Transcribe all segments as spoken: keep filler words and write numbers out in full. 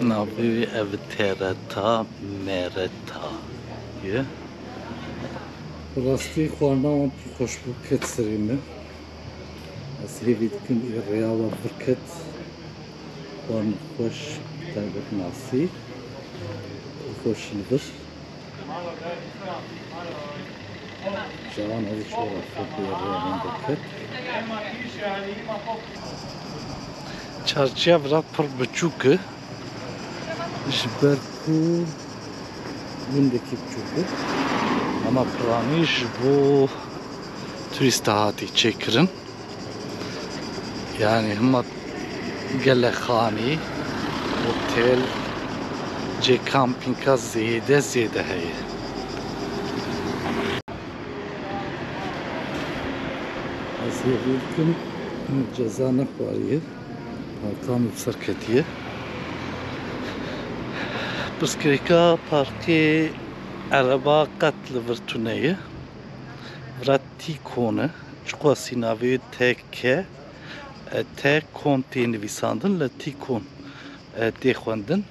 Navê wî ev tereta mereta ye. Bi rastî xwarina wan pir xweş bû, ket serê min. Ez hêvî dikim ê rêya we vir ket. Xwarin xweş, taybet nasî û xweş li vir. Cawan ez ji we re fêr bê rêya min derket. Çarşiya vira pir biçûk e, ji ber ku gundekî biçûk e, ama piranî ji bo turîsta hatî çêkirin. Yani hema gelexanî, otel, cê kampînga zêde zêde heye. Ez hêvî dikim ceza nexwariye. Parka min bi ser ketiye. Pirsgirêka parkê, ereba qet li vir tune ye. Vira Tîkon e. Çiqasî navê wê T K, e, T Kon tê nivîsandin, li Tîkon, e, tê xwendin.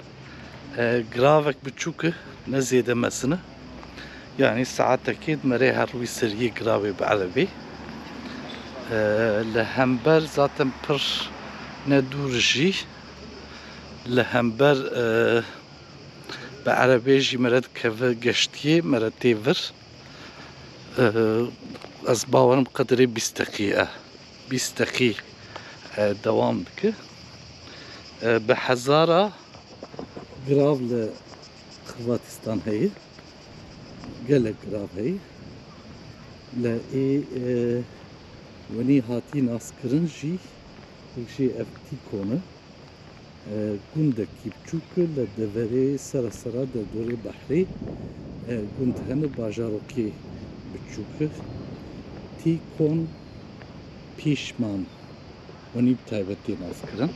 E, giravek biçûk e, ne zêde mezin e. Yanî saetekê dimerê her wî seriyê giravê bi erebê. E, li hember zaten pir ne dûr jî, li hember, e, bi erebê jî mere dikeve geştiyê, mere tê vir. E, ez bawerim qedirê bîst deqî e. Bîst deqî, e, dewam dike. E, bi hezara girav li Xirvatistan heye. Gelek girav heye. Lê ê, e, wenî hatî naskirin jî, yek jê ev Tîkon e. E, gundekî biçûk e, li deverê sera sera derdorê behrê, e, gund hene, bajarokê biçûk e. Tîkon Pîşman, wenî bi taybetî nas kirin.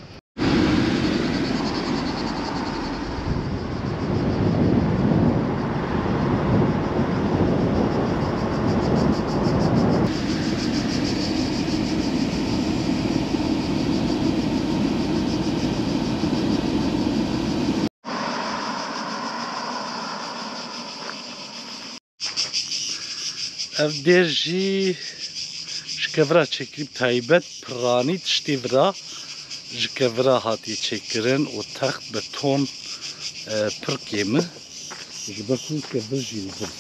Ev dêr jî ji kevira çêkirî, bi taybet piranî tiştê vira ji kevira hatiye çêkirin û text beton, e, pir kêm e. Ji ber ku kevir jî li vir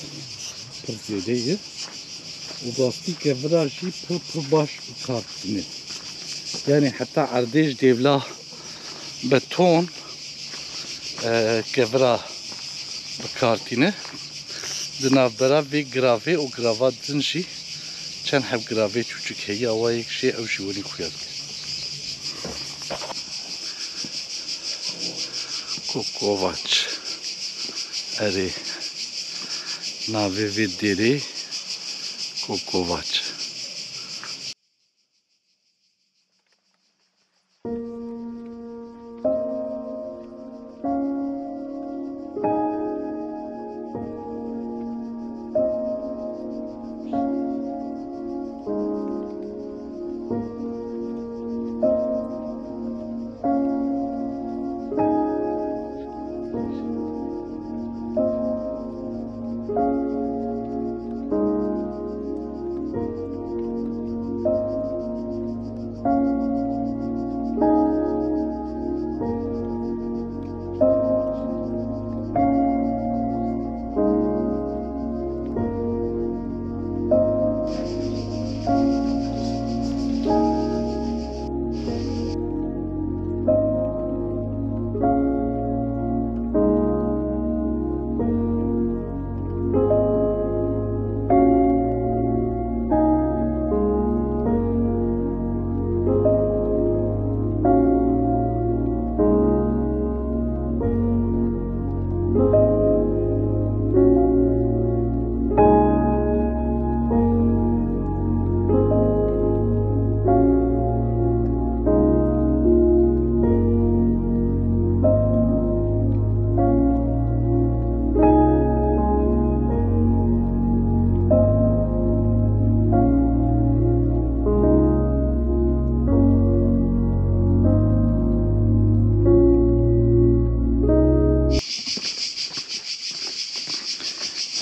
pir zêde ye û bi rastî kevira jî pir, pir baş bi kar tîne. Yanî heta erdê ji dêvla beton, e, kevira bi kar tîne. Di navbera vê giravê û girava din jî çend heb giravê çûçik heye, awa yek jê ew jî wenî xuya dike. Kokovaç. Erê. Navê vê dêrê Kokovaç.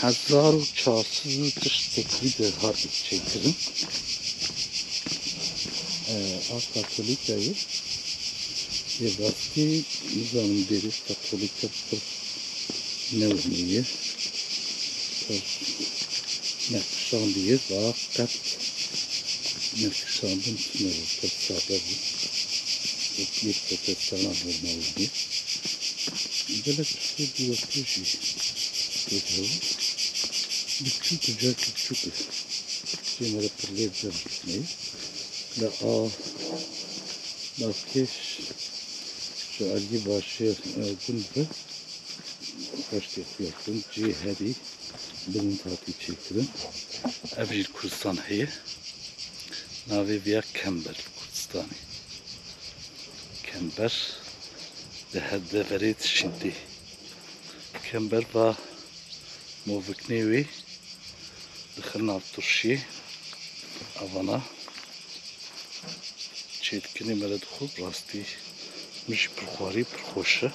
Hezar û çar sed û tiştekî de hat çêkirin. E, a Katolîkayê, ê rastî nizanim, berê Katolîka pir newinî ye. Pir nexşandiye, va qet nexşandin tune bû, pir sade bû. Wekî protestana normal bû. Gelek tiştê dîrokî jî tê de bû. Biçûk û carkî biçûk e. Jê me re pir lê bi cem dikine. Lê a navkêş ji aliyê başê, e, gund bi. Xweştê xuya gund cihê herî bilind hatî çêkirin. Ev jî li Kurdistan heye. Navê vêya Kember li Kurdistanê. Kember di her deverê dişîn tê. Kember va moviknê wê dixin nav turşiyê. Evana çêdikinê me re dixwe, bi rastî min jî pir xwarî, pir xweş e.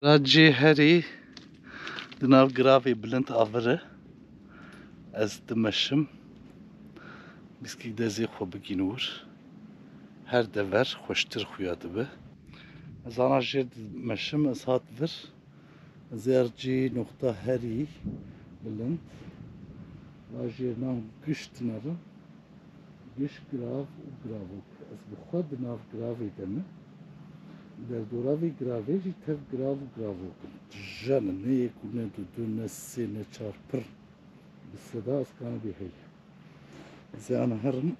Ra cê herî di nav giravê bilind a vir e. Ez dimeşim. Bîskî dezê xwe bigîn wir. Her dever xweştir xuya dibe. Ez ana jêr dimeşim, ez hat vir. Ez ê cî noqta herî bilind. Va jêr nan giş dinerim. Giş girav û giravok. Ez bi xwe di nav giravê de me. Derdora vê giravê jî tev girav û giravok in. Tije ne, ne yek û ne du, du, ne sê, ne çar, pir. Bi seda ez kanibî heye. Ez ê ana herim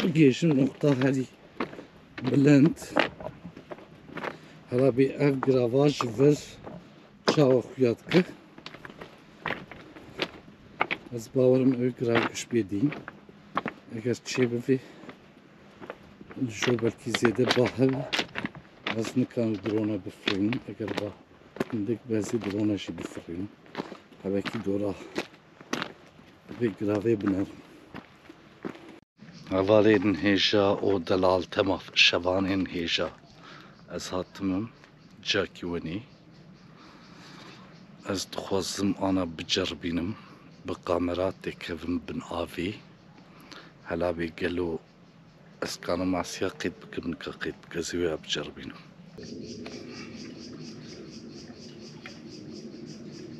bigihîjim noqta herî bilind. Hela bê ev girava ji vir çawa xuya dike. Ez bawerim ew girav giş bê dîn. Eger çêbivê, ji belkî zêde ba hebe, ez nikarim drona bifirînim. Eger ba hindik be, ez ê drona jî bifirînim. Hevekî dora vê giravê binerim. Hevalên hêja û delal, tema şevanên hêja, ez hatim im cakî winî. Ez dixwazim ana biceribînim, bi kamera têkevim bin avê. Hela bê gelo ez kanim asiya qeyd bikim, nika qeyd bike, ez ê wê biceribînim.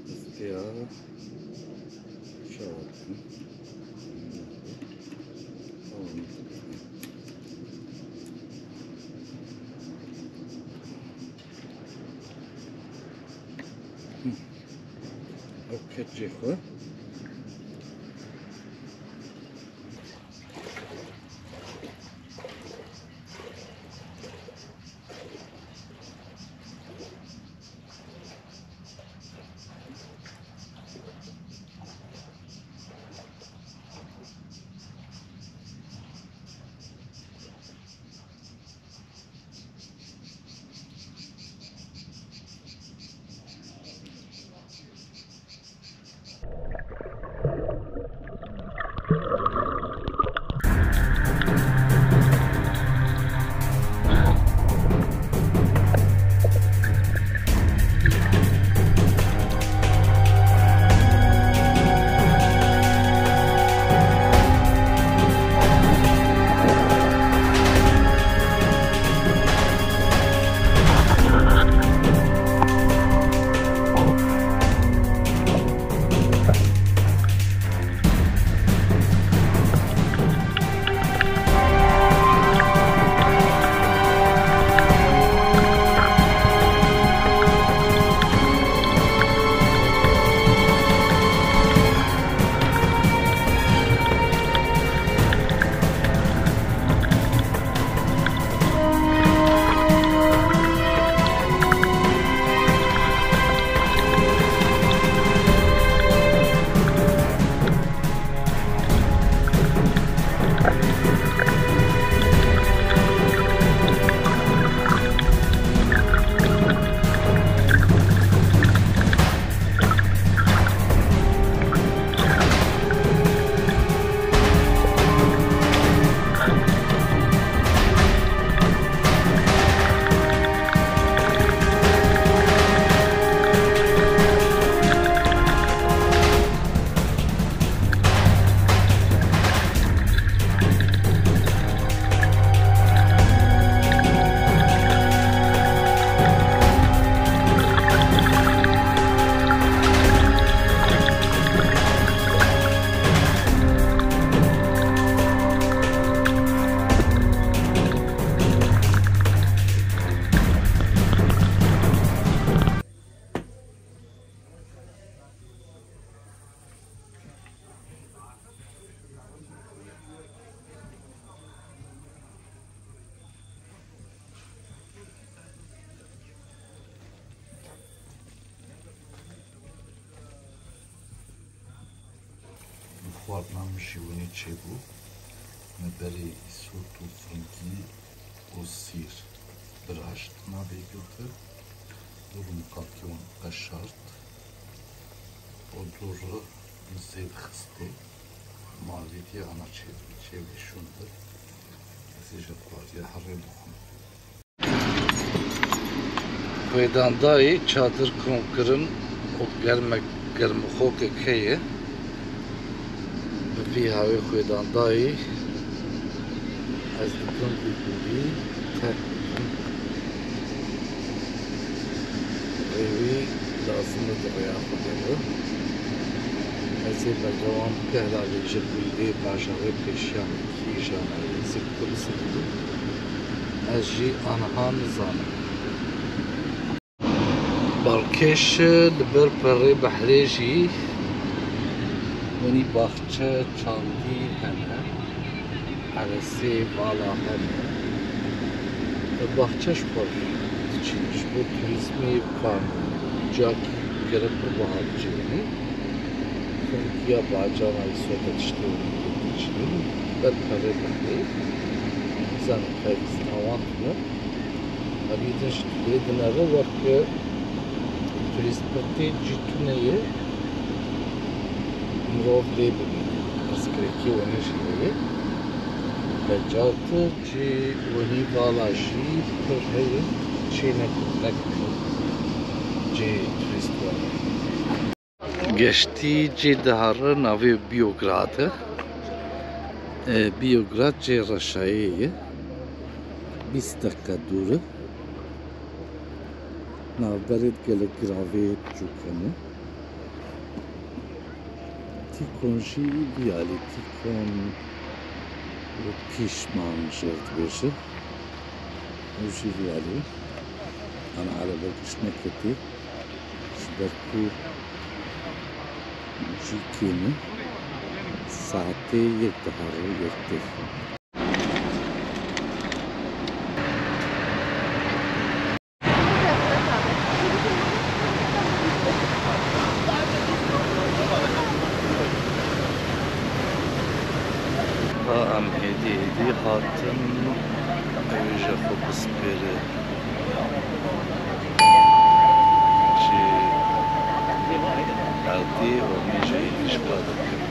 Ristiya çawa dikim? Ew ket cê xwe. Xwarinê min jî winî çêbû. Me berê îsot û fingî û sîr biraşt navê girtin. Dûr û miqalkê wan qeşart û dûr û mizê dixistê. Malî diye ana çêbû, çêbû şûndir. Ez ê ji xwariya herê bixwim. Xwêdandayî çadir kom kirin û germek, germixokek heye. Bi vî hawê xwêdandayî ez dikim vî borî terk bikim. Rêwî lazim e di rêya xwe de be. Ez ê belgewan bike, helalê ji kulîlê bajarê pêşiya min kîjan e, ez ê kulîsê bidim. Ez jî aniha nizanim. Balkêş li ber perê behrê jî winî baxçe çandî hene. Eresê vala hene. Baxçe ji xwe diçîn, ji bo turîzmê bikarin ciyakî gere pir biha bicêrî. Xirtiya bacana îsota tiştê winî tê diçîn. Ber perê behrê. Zanin xeyr zinawan tune. Evî din ji lê dinere weke turîst pirtê cî tune ye. Mirov lê bibîne. Pirsgirêkê winî jî heye. Becat cî winî vala jî pir heye. Çê nekin, nekin cê turîst were. Geştî cê dihere navê Biograd e. E, Biograd cê reşayê ye. Bîst deqe dûr e. Navberê gelek giravê çûk hene. Tîkon jî vî alî tîkon û pîşman jê dibêje. Ew jî vî alî. Ana erebe giş neketî. Ji ber ku cî kêm e, saetê yek dihere yek tê. Ha em hêdî hêdî hatin, ew ê ji xwe bispêre. Ji erdî û nîjê êdî ji xwe dikin.